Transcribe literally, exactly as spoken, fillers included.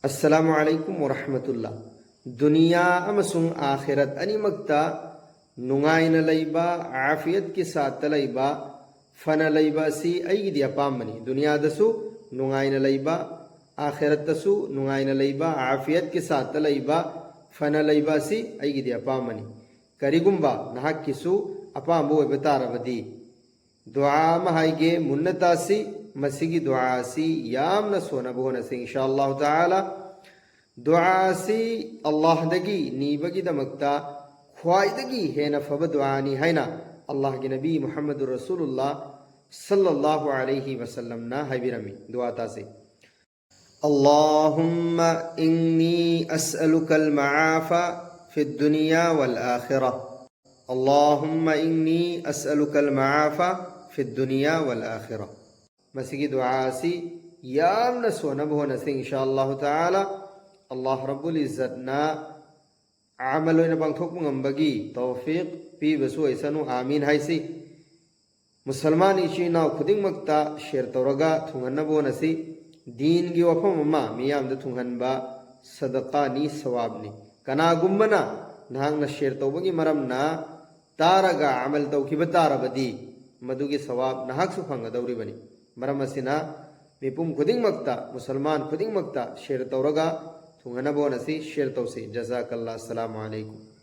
ꯑꯁꯂꯥꯃꯨ ꯑꯂꯥꯏꯀꯨꯝ ꯋꯔꯍꯃꯇꯨꯜꯂꯥ꯫ ꯗꯨꯅꯤꯌꯥ ꯑꯃꯁꯨꯡ ꯑꯥꯈꯤꯔꯠ ꯑꯅꯤꯃꯛꯇ ꯅꯨꯡꯉꯥꯏꯅ ꯂꯩꯕ, ꯑꯥꯐꯤꯌꯠꯀꯤ ꯁꯥꯠꯇ ꯂꯩꯕ, ꯐꯅ ꯂꯩꯕ ꯑꯁꯤ ꯑꯩꯒꯤꯗꯤ ꯑꯄꯥꯝꯕꯅꯤ꯫ ꯗꯨꯅꯤꯌꯥꯗꯁꯨ ꯅꯨꯡꯉꯥꯏꯅ ꯂꯩꯕ, ꯑꯥꯈꯤꯔꯠꯇꯁꯨ ꯅꯨꯡꯉꯥꯏꯅ ꯂꯩꯕ, ꯑꯥꯐꯤꯌꯠꯀꯤ ꯁꯥꯠꯇ ꯂꯩꯕ, ꯐꯅ ꯂꯩꯕ ꯑꯁꯤ ꯑꯩꯒꯤꯗꯤ ꯑꯄꯥꯝꯕꯅꯤ꯫ ꯀꯔꯤꯒꯨꯝꯕ ꯅꯍꯥꯛꯀꯤꯁꯨ ꯑꯄꯥꯝꯕ ꯑꯣꯏꯕ ꯇꯥꯔꯕꯗꯤ, ꯗꯨꯑꯥ ꯑꯃ ꯍꯥꯏꯒꯦ, ꯃꯨꯟꯅ ꯇꯥꯁꯤ꯫ ꯃꯁꯤꯒꯤ ꯗꯨꯑꯥ ꯑꯁꯤ ꯌꯥꯝꯅ ꯁꯣꯟꯅꯕ ꯍꯣꯠꯅꯁꯤ, ꯏꯟꯁꯥ ꯑꯜꯂꯥꯍꯨ ꯇꯥꯂꯥ꯫ ꯗꯨꯑꯥ ꯑꯁꯤ ꯑꯜꯂꯥꯍꯗꯒꯤ ꯅꯤꯕꯒꯤꯗꯃꯛꯇ ꯈ꯭ꯋꯥꯏꯗꯒꯤ ꯍꯦꯟꯅ ꯐꯕ ꯗꯨꯑꯥꯅꯤ ꯍꯥꯏꯅ ꯑꯜꯂꯥꯍꯒꯤ ꯅꯕꯤ ꯃꯨꯍꯝꯃꯗꯨ ꯔꯁꯨꯂꯨꯜꯂꯥ ꯁꯜꯂꯜꯂꯥꯍꯨ ꯑꯂꯩꯍꯤ ꯋꯁꯜꯂꯝꯅ ꯍꯥꯏꯕꯤꯔꯝꯃꯤ꯫ ꯗꯨꯑꯥ ꯇꯥꯁꯤ꯫ اللهم إني أسألك المعافى في الدنيا والآخرة. اللهم إني أسألك المعافى في الدنيا والآخرة. ꯃꯁꯤꯒꯤ ꯗꯨꯑꯥ ꯑꯁꯤ ꯌꯥꯝꯅ ꯁꯣꯟꯅꯕ ꯍꯣꯠꯅꯁꯤ, ꯏꯟꯁꯥ ꯑꯜꯂꯥꯍꯨ ꯇꯥꯂꯥ꯫ ꯑꯜꯂꯥꯍ ꯔꯕꯨꯜ ꯏꯖꯠꯅ ꯑꯃꯜ ꯑꯣꯏꯅ ꯄꯥꯡꯊꯣꯛꯄ ꯉꯝꯕꯒꯤ ꯇꯧꯐꯤꯛ ꯄꯤꯕꯁꯨ ꯑꯣꯏꯁꯅꯨ, ꯑꯥꯃꯤꯟ ꯍꯥꯏꯁꯤ꯫ ꯃꯨꯁꯜꯃꯥꯟ ꯏꯆꯤꯟ ꯏꯅꯥꯎ ꯈꯨꯗꯤꯡꯃꯛꯇ ꯁꯤꯌꯔ ꯇꯧꯔꯒ ꯊꯨꯡꯍꯟꯅꯕ ꯍꯣꯠꯅꯁꯤ꯫ ꯗꯤꯟꯒꯤ ꯋꯥꯐꯝ ꯑꯃ ꯃꯤꯌꯥꯝꯗ ꯊꯨꯡꯍꯟꯕ ꯁꯗꯀꯥꯅꯤ, ꯁꯋꯥꯕꯅꯤ꯫ ꯀꯅꯥꯒꯨꯝꯕꯅ ꯅꯍꯥꯛꯅ ꯁꯤꯌꯔ ꯇꯧꯕꯒꯤ ꯃꯔꯝꯅ ꯇꯥꯔꯒ ꯑꯃꯜ ꯇꯧꯈꯤꯕ ꯇꯥꯔꯕꯗꯤ, ꯃꯗꯨꯒꯤ ꯁꯋꯥꯕ ꯅꯍꯥꯛꯁꯨ ꯐꯪꯒꯗꯧꯔꯤꯕꯅꯤ꯫ ꯃꯔꯝ ꯑꯁꯤꯅ, ꯃꯤꯄꯨꯝ ꯈꯨꯗꯤꯡꯃꯛꯇ, ꯃꯨꯁꯜꯃꯥꯟ ꯈꯨꯗꯤꯡꯃꯛꯇ ꯁꯤꯌꯔ ꯇꯧꯔꯒ ꯊꯨꯡꯍꯟꯅꯕ ꯍꯣꯠꯅꯁꯤ꯫ ꯁꯤꯌꯔ ꯇꯧꯁꯤ꯫ ꯖꯖꯥꯀꯜꯂꯥ꯫ ꯑꯁꯁꯂꯥꯃꯨ ꯑꯂꯥꯏꯀꯨꯝ꯫